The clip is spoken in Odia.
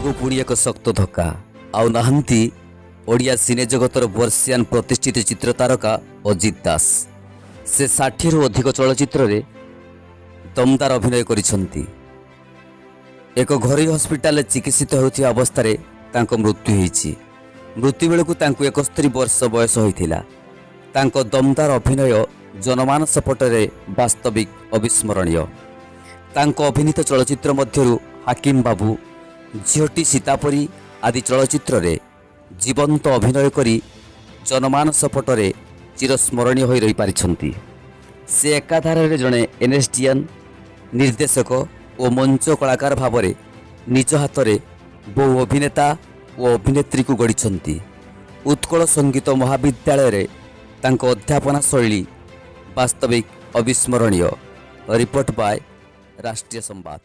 ଓଡ଼ିଆକୁ ପୁଣି ଏକ ଶକ୍ତ ଧକ୍କା। ଆଉ ନାହାନ୍ତି ଓଡ଼ିଆ ସିନେ ଜଗତର ବର୍ଷିୟାନ ପ୍ରତିଷ୍ଠିତ ଚିତ୍ର ତାରକା ଅଜିତ ଦାସ। ସେ 60ରୁ ଅଧିକ ଚଳଚ୍ଚିତ୍ରରେ ଦମଦାର ଅଭିନୟ କରିଛନ୍ତି। ଏକ ଘରୋଇ ହସ୍ପିଟାଲରେ ଚିକିତ୍ସିତ ହେଉଥିବା ଅବସ୍ଥାରେ ତାଙ୍କ ମୃତ୍ୟୁ ହୋଇଛି। ମୃତ୍ୟୁ ବେଳକୁ ତାଙ୍କୁ 71 ବର୍ଷ ବୟସ ହୋଇଥିଲା। ତାଙ୍କ ଦମଦାର ଅଭିନୟ ଜନମାନସ ପଟରେ ବାସ୍ତବିକ ଅବିସ୍ମରଣୀୟ। ତାଙ୍କ ଅଭିନୀତ ଚଳଚ୍ଚିତ୍ର ମଧ୍ୟରୁ ହାକିମ ବାବୁ, ଝିଅଟି ସୀତା ପରି ଆଦି ଚଳଚ୍ଚିତ୍ରରେ ଜୀବନ୍ତ ଅଭିନୟ କରି ଜନମାନସ ପଟରେ ଚିରସ୍ମରଣୀୟ ହୋଇ ରହିପାରିଛନ୍ତି। ସେ ଏକାଧାରରେ ଜଣେ ଏନ୍ଏସ୍ଡିଆନ୍, ନିର୍ଦ୍ଦେଶକ ଓ ମଞ୍ଚ କଳାକାର ଭାବରେ ନିଜ ହାତରେ ବହୁ ଅଭିନେତା ଓ ଅଭିନେତ୍ରୀକୁ ଗଢ଼ିଛନ୍ତି। ଉତ୍କଳ ସଙ୍ଗୀତ ମହାବିଦ୍ୟାଳୟରେ ତାଙ୍କ ଅଧ୍ୟାପନା ଶୈଳୀ ବାସ୍ତବିକ ଅବିସ୍ମରଣୀୟ। ରିପୋର୍ଟ ବାୟ ରାଷ୍ଟ୍ରୀୟ ସମ୍ବାଦ।